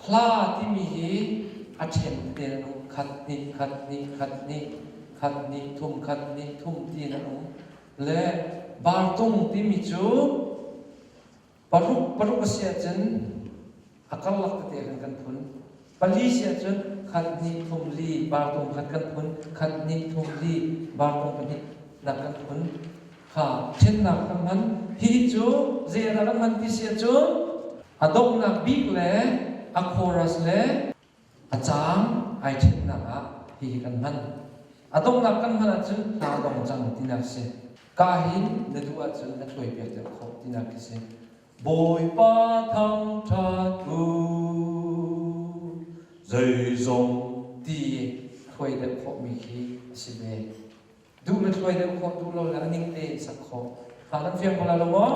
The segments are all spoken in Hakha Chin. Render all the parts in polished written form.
Hla timi hi a ṭhen tete an um. Khat hnih, khat hnih, khat hnih, khat hnih, thum, khat hnih, thum tiin an um. Le bartung timi cu paruk paruk a si ahcun a karlak tete khan kan phun. Pali si ahcun khat hnih thum li bartung khat kan phun, khat hnih thum li bartung pahnih nak kan phun. Kha ṭhennak kan hman. Hihi cu zei ah dah kan hman ti si ahcun a donghnak bik le a chorus le a caang ai ṭhennak ah hihi kan hman. A donghnak kan hman ahcun hla a dong cang tinak si. Ka hin na duh ahcun na thluai piak deuh khawh tinak khi si. Bawipa thangṭhat u, zeizong ti thluai deuh khawhmi khi a si ve. Duh le thluai deuh khawh, duh lo le a ning tein sak khawh. Kha kan fiang ko lai lo maw?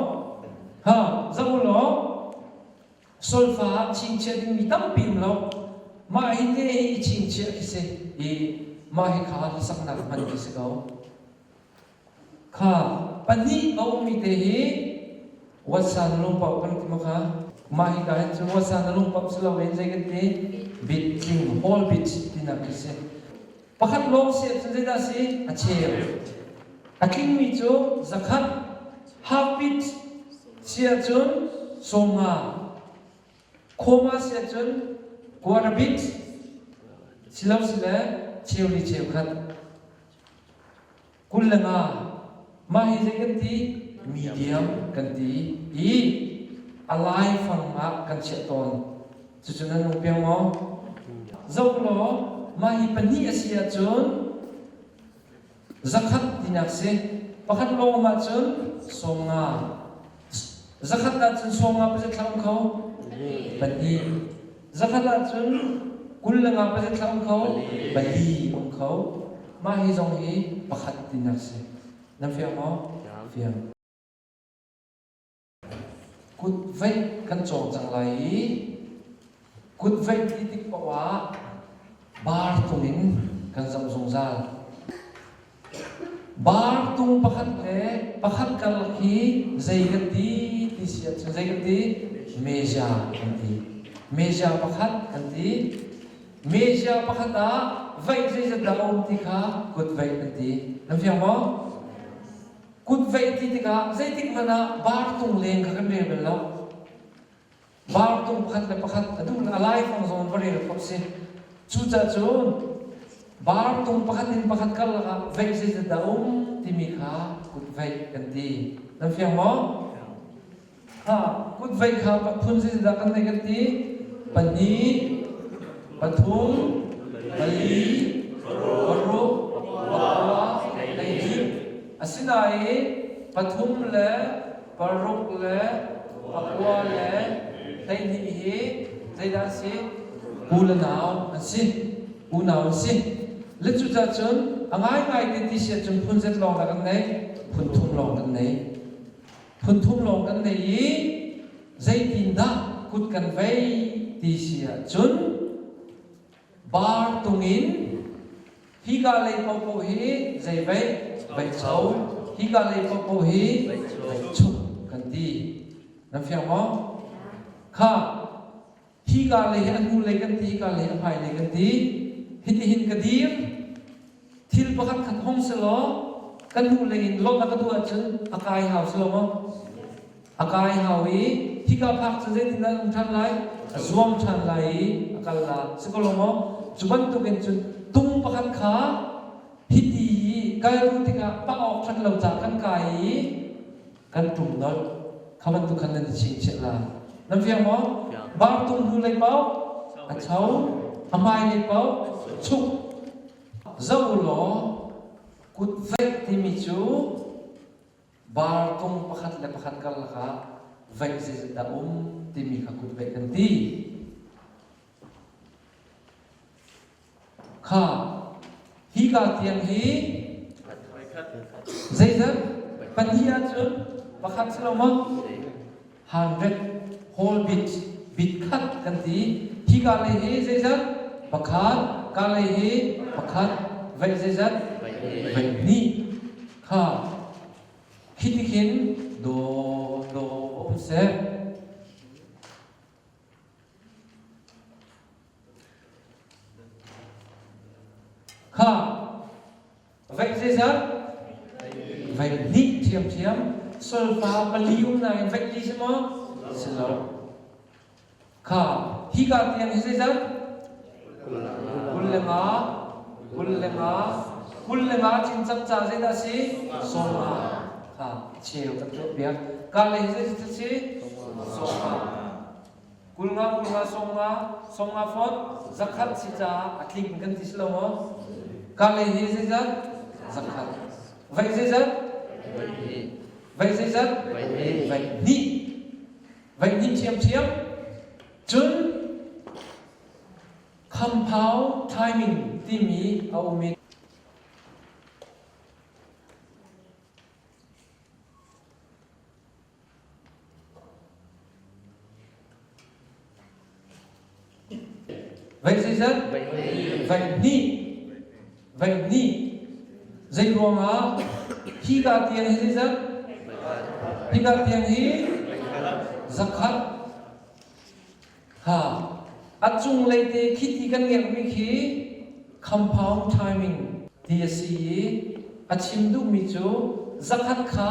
Ha, zoh u law, solfa ah chingchiah dingmi tampi um lo. Mah hi te hi i chingchiah khi si i mah hi kha hlasaknak hman khi si ko. Kha pahnih a ummi te hi wasa na lungpauh kan ti maw kha? Mah hi ka hin cun wasa na lungpauh si loin zei kan ti? Bit tling, whole bit tinak khi si. Pakhat lawng si ahcun zeidah a si? A cheu. A tlingmi cu zakhat, half bit si ahcun sawmnga, khawma si ahcun quarter bit, silo sile cheuli cheukhat. 25. Mah hi zei kan ti? Medium kan ti i a laifang ah kan chiah tawn. Cucu nan lung piang maw? Zoh law mah hi pahnih a si ahcun zakhat tinak si. Pakhat lawng um ahcun 50. Zakhat ahcun 50 pazit thla um kho? Pahnih. Zakhat ahcun 25 pazit thla um kho? Pali um kho. Mah hi zong hi pakhat tinak si. Nan fiang maw? Fiang. Kut veih kan cawng cang lai i kut veih ti tik paoh ah bar tung in kan zoh zungzal. Bar tung pakhat le pakhat karlak hi zei kan ti ti si ahcun zei kan ti? Meja kan ti. Meja pakhat kan ti. Meja pakhat ah veih zeizat dah a um ti kha kut veih kan ti. Nan fiang maw? Kut veih ti tikah zeitik hmanh ah bar tung leng kha kan rel bal lo. Bar tung pakhat le pakhat a duh a laifang zong va rel khawh si. Cucaah cun bar tung pakhat in pakhat karlak ah veih zeizat dah um timi kha kut veih kan ti. Nan fiang maw? Ha, kut veih kha phun zeizat dah kan nei kan ti? Pahnih, pathum, pali, paruk, pakua, hleihnih. Asinain pathum le paruk le pakua le 12 hi zeidah an si? U le nau an si. Unau an si. Le cucaah cun a ngaingai te ti si ahcun phun zet lawng dah kan nei? Phun thum lawng kan nei. Phun thum lawng kan nei i zeitindah kut kan vei ti si ahcun bar tung in hika lei paohpaoh hi zei vei vei cho hika lei paohpaoh hi vei chuk kan ti nan fiang maw kha hika lei hi a hnu lei kan ti hika lei a hmai lei kan ti hitihin ka dir thil pakhat khat hong selaw kan hnu lei in lawmh a ka duh ahcun a kai hau si lo maw A kai hau i hika phak cu zeitindah an um ṭhan lai? A zuang ṭhan lai i a kal la. Si ko lo maw? Cu bantukin cun tung pakhat kha hiti i kal duh tikah pah awk ṭhat lo caah kan kai i kan ṭum nolh. Kha bantuk khan nan i chingchiah la. Nan fiang maw? Bar tung hnu lei paoh a cho, a hmai lei paoh chuk. Zoh u law kut veih timi cu Bartung pakhat le pakhat karlak ah veih zeizat dah um timi kha kut veih kan ti. Kha hika tiang hi zeizat pahnih ahcun pakhat si lo maw? 100 whole bit bit khat kan ti. Hika lei hi zeizat pakhat, ka lei hi pakhat, veih zeizat veih hnih. Kha khi ti khin daw daw um seh. ṭhiamṭhiam. Solfa pali um nain vaih li si maw? Si lo. Kha hika tiang hi zeizat? 25, 25, 25 cingcang ca zeidah si? 50. Kha cheu kan tuah piak. Ka lei hi zeizat si? 50. 50, 50, 50, 50 font 100 si caah a tling kan ti si lo maw? Ka lei hi zeizat? 100. Vai zeizat? Vai zeizat? Vai hnih. Vai hnih ṭhiamṭhiam. Cun compound timing timi a um i Vai zeizat? Vai hnih. Vai hnih. Zei ruangah hika tiang hi zeizat? Hika tiang hi 100. Ha. A cunglei te khi ti kan ngerhmi khi compound timing ti a si i a chim duhmi cu 100 kha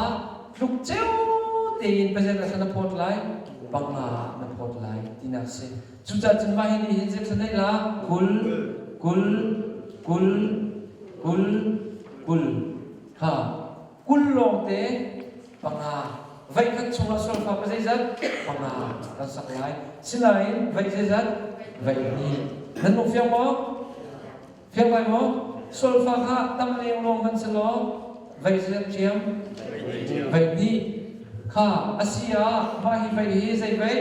tluk ceu tein pazet ah na phawt lai, 5 ah na phawt lai tinak a si. Cucaah cun mah hi nih hin zei neih la 20, 20, 20, 20, 20. Ha. 20 lawng te 5. Veikhat chungah solfa pa zeizat? 5 kan sak lai. Sinain vei zeizat? Vei hnih. Nan lung fiang maw? Fiang lai maw? Solfa kha tam leng lawng hmanh selaw vei zeizat ṭhiam? Vei hnih. Kha a si ah mah hi vei hi zei vei?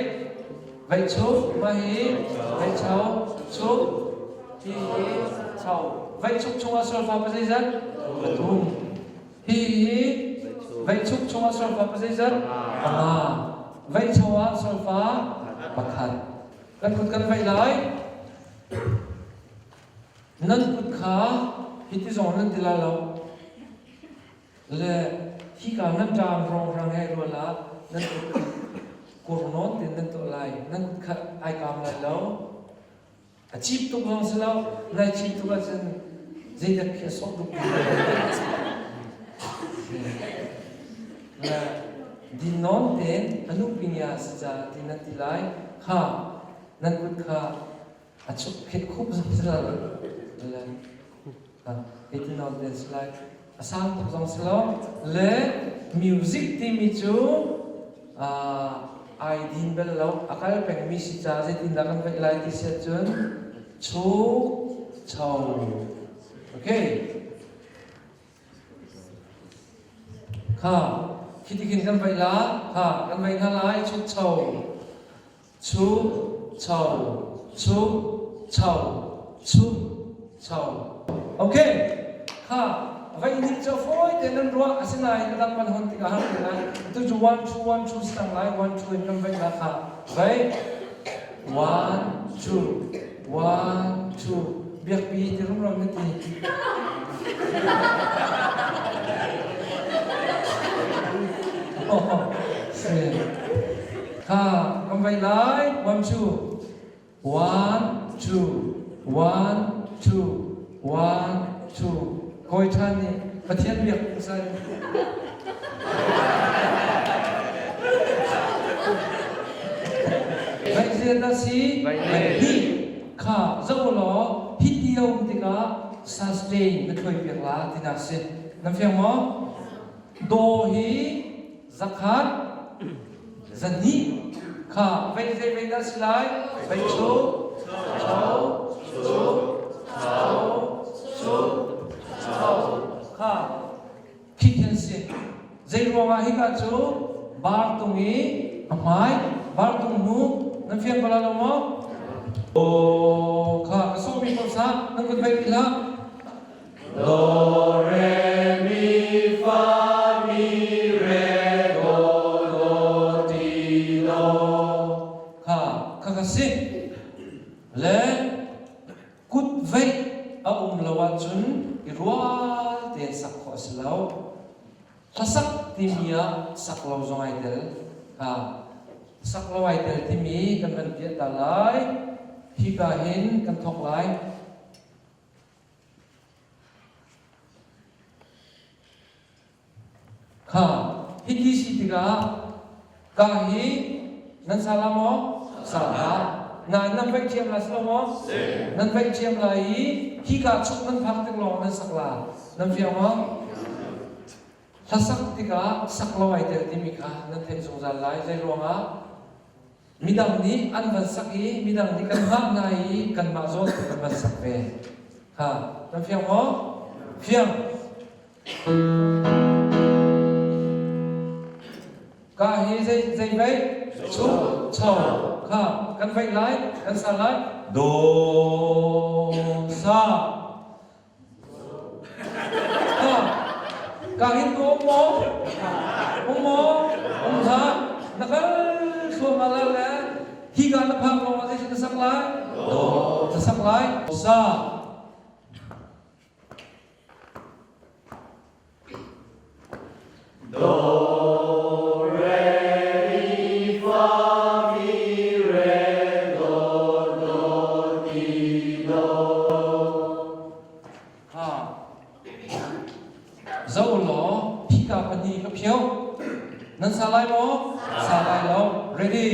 Vei chuk, mah hi vei cho, chuk, hi hi cho. Vei chuk chungah solfa pa zeizat? 3. Hihi veichuk chungah solfa pazeizat? 5. Veicho ah solfa 1. Kan kut kan veih lai. Nan kut kha hiti zong nan ti lai lo. Le hika nan ṭam rongrang he rual ah nan kut kur nawn tein nan tuah lai. Nan kut kha ai kaam lai lo. A cip tuk zong si lo, nai cip tuk ahcun zeidah khi a sawh tuk Le din nawn tein a nupi nia si ca ti nan ti lai kha nan kut kha a chuk khit khup zong si lo. Le ti nawn tein si lai. A sang tuk zong si lo. Le music timi cu ai din bal lo, a kal pengmi si ca zeitindah kan veih lai ti si ahcun chuk cho. Okay. Kha khi ti khin kan veih la, kha kan veih hna lai chuk cho. Chuk cho chuk cho chuk cho. Okay. Kha vei nih cu fawi te nan ruah asinain a dang kan hon tikah har te lai. Atu cu 1 2 1 2 si cang lai 1 2 in kan veih la kha. Vei 1 2 1 2 biakpi ti rumro na ti. Oh, si. Kha kan vei lai 1 2 1 2 1 2 1 2 Kawi ṭhan nih Pathian biak sai. Vaihzia dah si? Vaihnih. Kha zoh law hi ti a um tikah sustain na thluai piak la tinak si. Nan fiang maw? Do hi 100, 200 kha vei zei vei dah si lai? Vei chuk, cho, chuk, cho, chuk, cho kha khi khin si. Zei ruangah hika cu bar tung i a hmai, bar tung hnu nan fiang ko la lo maw? Aw kha ka sawmi ko sa nan kut vei ti hlah. Do re mi fa mi re do do ti do kha kha kha si le kut veih a um lo ahcun i rual tein sak khawh a si lo. Hlasak timi ah sak lo zong ai tel. Ha sak lo ai tel timi kan van piah ta lai. Hika hin kan thawk lai. Kha. Hiti si tikah ka hi nan sa la maw? Sa la. Nain nan vaih ṭhiam la si lo maw? Nan vaih ṭhiam lai i hika chuk nan phak tik lawng nan sak la. Nan fiang maw? Hlasak tikah sak lo ai tel timi kha nan theih zungzal lai. Zei ruangah? Midang nih an van sak i midang nih kan hngah hna i kanmah zawn tu kan van sak ve. Ha, nan fiang maw? Fiang. Ka hi zei zei vei? Chuk, cho. Kha, kan veih lai, kan sa lai. Do, sa. Ka hin tu um maw? Um maw? Um hlah. Na kal thluahmah lai le hi ka na phak lawng ah zeitin na sak lai? Na sak lai. Sa. Do, re, mi, fa, mi, re, do, do, ti, do. Ha. Zo law phika pahnih ka phio. Nan sa lai maw? Sa lai lo. Ready.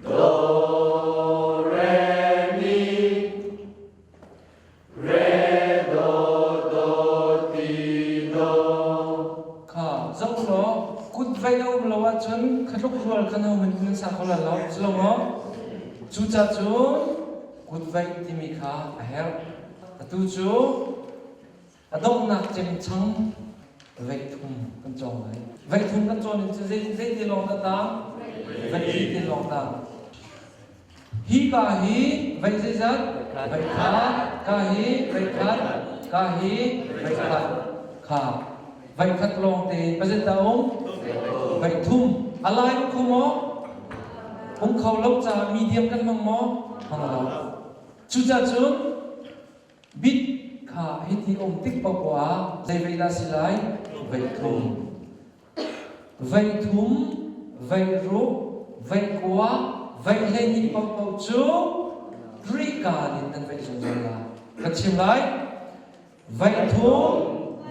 Do, re, mi, re, do, do, ti, do. Kha zoh law kut vei a um lo ahcun khatluk rual kha na hun in sa kho lai lo si lo maw? Cucaah cun kut veih timi kha a herh. Atu cu A donghnak cem chang veithum kan cawng lai. Veithum kan cawn in cu zei zei te lawng dah tang? Vei te lawng tang. Hi ka hi vei zeizat? Vei khat. Ka hi vei khat. Ka hi vei khat. Kha. Vei khat lawng te pazet dah um? Vei thum. A lai um kho maw? Um kho lo caah medium kan hmang maw? Hmang lo. Cucaah cun Bit kha hiti um tik paohpaoh ah zei vei dah si lai? Vei thum. Vei thum, vei ruk, vei kua, vei 12 paohpaoh cu Greek in nan veih zungzal lai. Kan chim lai. Vei thum,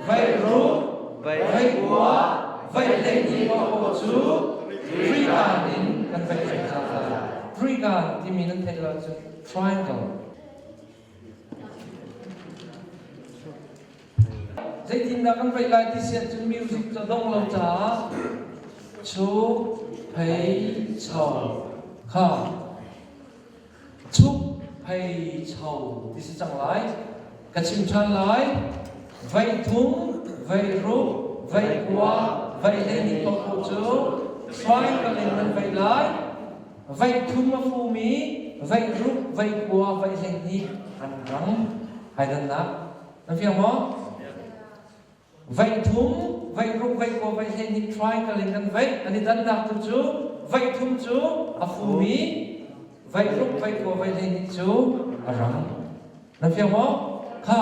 vei ruk, vei kua, vei 12 paohpaoh cu Greek in kan veih zungzal lai. Greek timi nan theih lo ahcun triangle. Zeitindah kan veih lai ti si ahcun music cu a dong lo caah chuk phei cho kha chuk phei cho ti si cang lai. Ka chim ṭhan lai. Vei thum, vei ruk, vei kua, vei 12 paohpaoh cu triangle in nan veih lai. Vei thum a fumi vei ruk, vei kua, vei 12 an rang. Haidannak. Na fiang maw? Vei thum, vei ruk, vei kua, vei 12 triangle in kan veih. An i dannak tu cu vei thum cu a fumi, vei ruk, vei kua, vei 12 cu a rang. Na fiang maw? Kha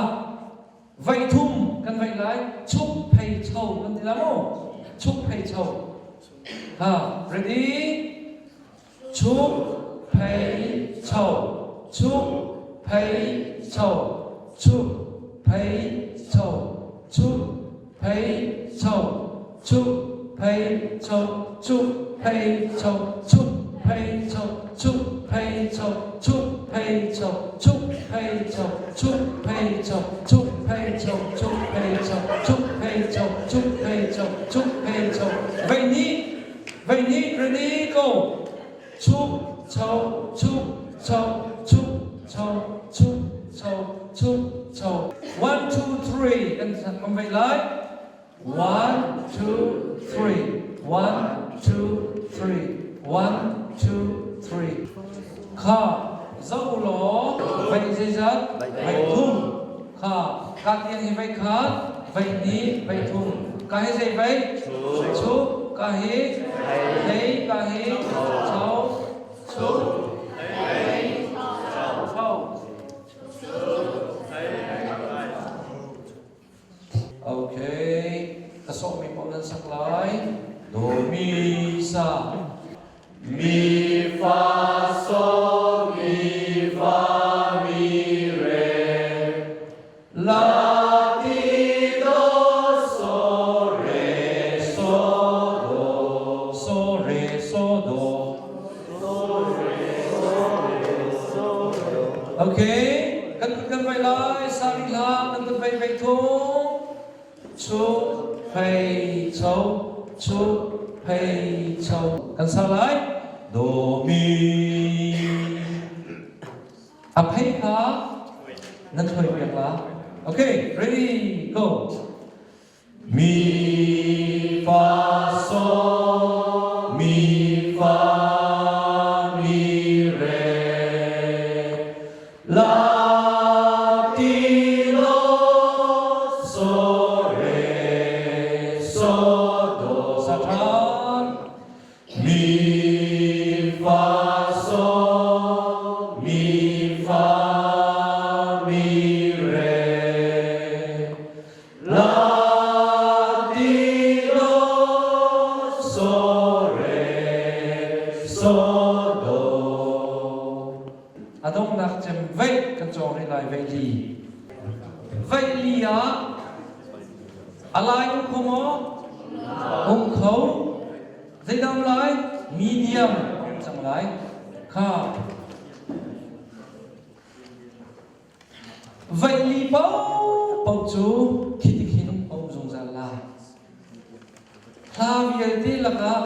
vei thum kan veih lai. Chuk phei cho kan ti la mu. Chuk phei cho. Ha, ready? Chuk phei cho. Chuk phei cho. Chuk phei cho. Chuk phei cho. Chuk phei cho. Chuk phei cho. Chuk phei cho. Chuk phei cho. Chuk phei cho. Chuk phei cho. Chuk phei cho. Chuk phei cho. Chuk phei cho. Chuk phei cho. Chuk phei cho. Chuk phei cho. Vei nih vei nih ready go. Chuk cho chuk cho chuk cho chuk cho chuk cho. One two three kan kan vei lai. One two three. One two three. One two three. Kha zoh law vei zeizat vei thum kha ka tiang hi vei khat vei hnih vei thum ka hi zei vei chuk ka hi hei ka hi cho chuk hei cho. Okay, ka sawhmi paoh nan sak lai. Do mi sa. Mi fa so mi fa mi re La. Vei thum chuk phei cho chuk phei cho kan sa lai. Do mi a phei kha nan thoi piak la. Okay, ready, go. Mi fa sol mi fa mi re la ti do so re so do. Sa ṭhan. Mi fa sol mi fa mi re la ti do so re so do. A donghnak cem veih kan cawng rih lai veih li. Veih li ah a lai um kho maw? Um kho. Zeidah um lai? Medium um cang lai. Kha Veih li paohpaoh cu khi ti khin a um zungzal lai. Hla vialte lakah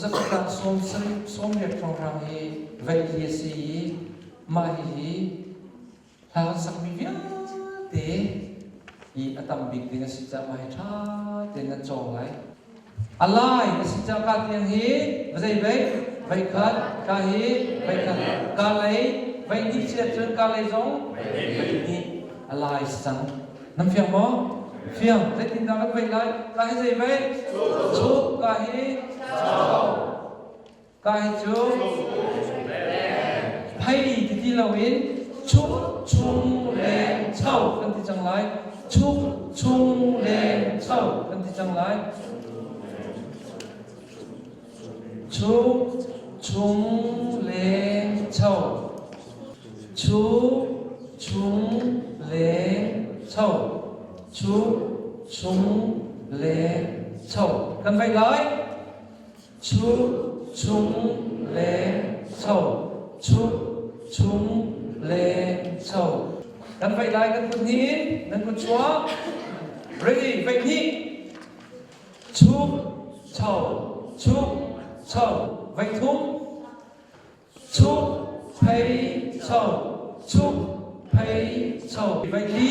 zakhat ah sawm sarih sawmriat hrawnghrang hi veih li a si i mah hihi hla kan sakmi vialte i a tam bik ding a si caah mah hi ṭha tein nan cawng lai. A lai a si caah ka tiang hi zei vei vei khat ka hi vei khat ka lei vei hnih si ahcun ka lei zong vei hnih a lai si cang. Nan fiang maw? Fiang. Zeitindah kan vei lai? Ka hi zei vei? Chuk. Ka hi Ka hi cu phei ti ti loin chuk chung leng cho kan ti cang lai. Chuk chung leng cho kan ti cang lai. Chuk chung leng cho. Chuk chung leng cho. Chuk chung leng cho. Kan vei lai. Chuk chung leng cho. Chuk chung leng cho. Kan vei lai kan kut hnih in nan kut chuah. Ready, vei hnih. Chuk cho chuk cho vei thum. Chuk phei cho chuk phei cho vei li.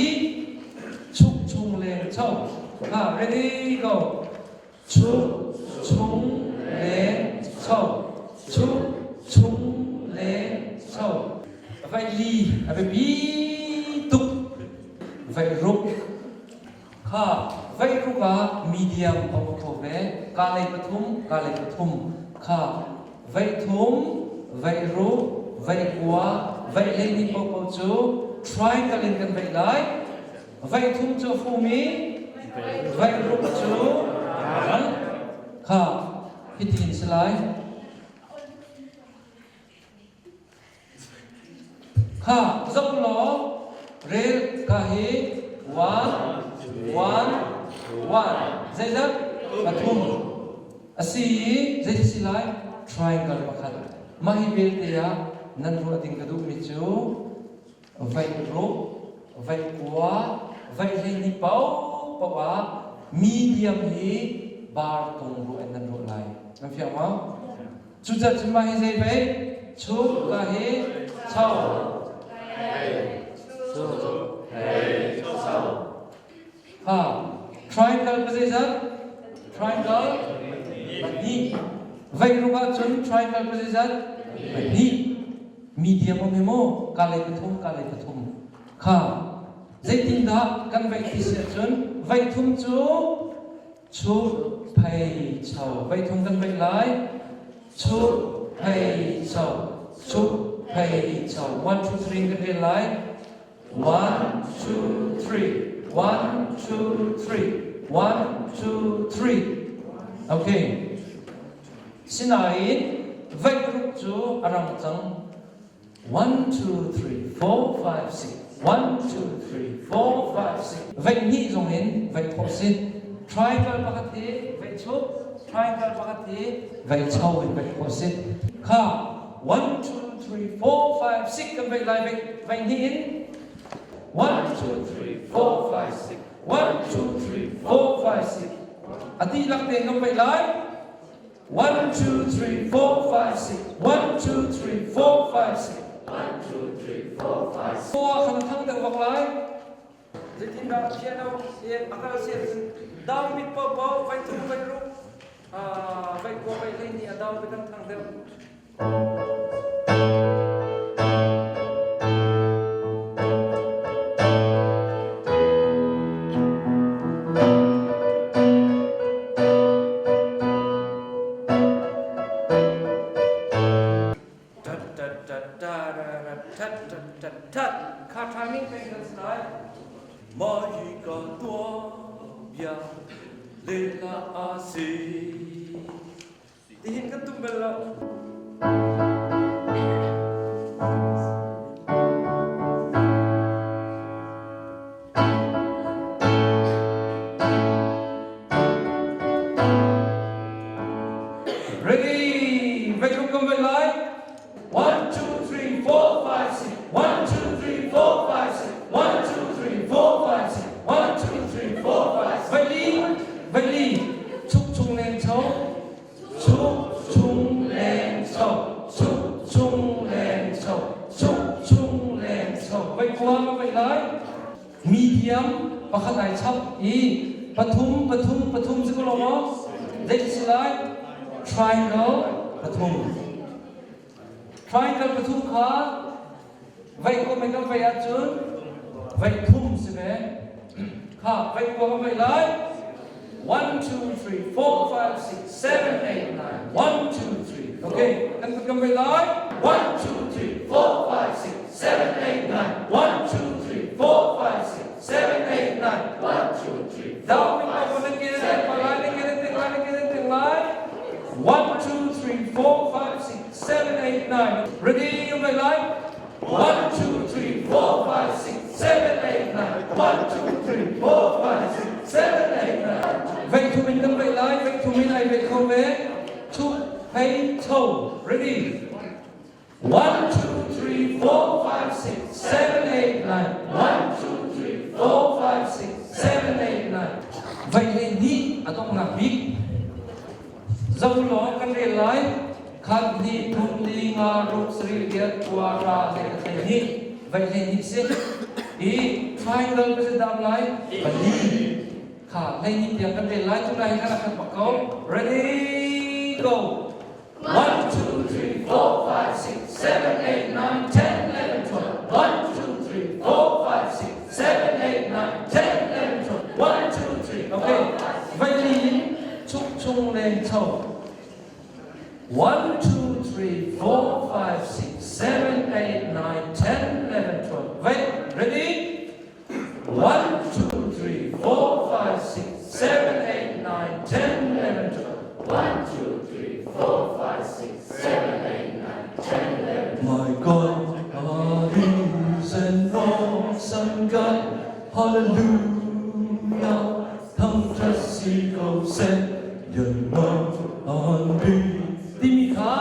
Chuk chung leng cho. Ha, ready go. Chuk chung leng cho chuk chung leng cho vei li a biapi tuk vei ruk kha vei ruk ah medium a um kho ve ka lei pathum ka lei pathum kha vei thum vei ruk vei kua vei hleihnih paohpaoh cu triangle in kan veih lai. Vei thum cu a fum i vei ruk cu ral kha hitin si lai. Kha zoh law rel ka hi one one one zeizat pathum a si i zei si lai triangle pakhat mah hi vialte ah nan ruah ding ka duhmi cu Veih ruk, veih kua, veih hleihnih paohpaoh ah medium hi bar tung ruah in nan ruah lai. Nan fiang maw? Cucaah cun mah hi zei vei? Chuk ka hi cho. Ha, triangle pa zeizat? Triangle pahnih. Veih ruk ahcun triangle pa zeizat? Pahnih. Medium um hi mu ka lei pathum ka lei pathum kha zeitindah kan veih ti si ahcun veih thum cu chuk phei cho veih thum kan veih lai chuk phei cho chuk phei cho 1 2 3 kan rel lai 1 2 3 1 2 3 1 2 3 okay Sinain veih ruk cu a rang cang. 1, 2, 3, 4, 5, 6. 1, 2, 3, 4, 5, 6. Veih hnih zong in veih khawh si. Triangle pakhat hi veih chuk, triangle pakhat hi veih cho in veih khawh si. Kha 1, 2, 3, 4, 5, 6 kan veih lai veih hnih in. 1 2 3 4 5 6 1 2 3 4 5 6. A dihlak tein kan vaih lai. 1 2 3 4 5 6 1 2 3 4 5 6 1 2 3 4 5 6. Khua khan a thang deuh bak lai. Zeitindah piano a kal si ahcun downbeat paohpaoh vai thum vai ruk vai kua vai 12 a downbeat an thang deuh. Kha timing peng kan si lai. Mah hi ka tuah bia lehla a si. Tihin kan tum bal lo. Ready, vai kum kam vai lai. 1, 2, 3, 4, 5, 6. 1, 2, 3, 4, 5, 6. 1, 2, 3, 4, 5, 6. 1, 2, 3, 4, 5, 6. Vai li, vai li. Chuk chung leng cho. Chuk chung leng cho. Chuk chung leng cho. Chuk chung leng cho. Vai kua vai lai. Medium pakhat ai chap i pathum pathum pathum si ko lo maw? Zei si lai? Triangle pathum. Triangle pathum kha vei ko mei kan vei ahcun vei thum si ve. Kha vei kua kan vei lai. 1, 2, 3, 4, 5, 6, 7, 8, 9. 1, 2, 3. Okay, kan kan vei lai. 1, 2, 3, 4, 5, 6, 7, 8, 9. 1, 2, 3, 4, 5, 6, 7, 8, 9. 1, 2, 3, 4, 5, 6, 7, 8, 9. 1, 2, 3, 4, 5, 6, 7, 8, 9. Ready, you may like. 1, 2, 3, 4, 5, 6, 7, 8, 9. 1, 2, 3, 4, 5, 6, 7, 8, 9. Vei thum in kan vei lai, vei thum in ai vei kho ve. Chuk, hei, tho. Ready? 1, 2, 3, 4, 5, 6, 7, 8, 9. 1, 2, 3, 4, 5, 6, 7, 8, 9. Vei hlei hnih a donghnak bik. Zo law kan rel lai. Khat hnih thum li nga ruk sarih riat kua ra hlei ka hlei hnih. Vei hlei hnih si. I triangle ka si dam lai. Pali. Kha hlei hnih tiang kan rel lai. Cu lai khan a khat bak ko. Ready, go. 1, 2, 3, 4, 5, 6, 7, 8, 9, 10, 11, 12. 1, 2, 3, 4, 5, 6, 7, 8, 9, 10, 11, 12. 1, 2, 3. Okay. Vai li chuk chung leng cho. 1, 2, 3, 4, 5, 6, 7, 8, 9, 10, 11, 12. Wait, ready? 1, 2, 3, 4, 5, 6, 7, 8, 9, 10, 11, 12. 1, 2, 3, 4, 5, 6, 7, 8, 9, 10, 11. My God, God is an awesome God. Hallelujah. thangṭhat si ko seh, 人安必 Timi kha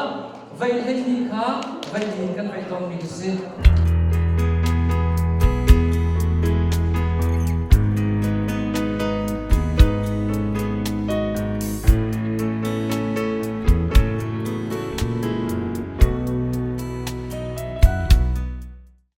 vei hlei ni kha vei in kan vei tawnmi a si.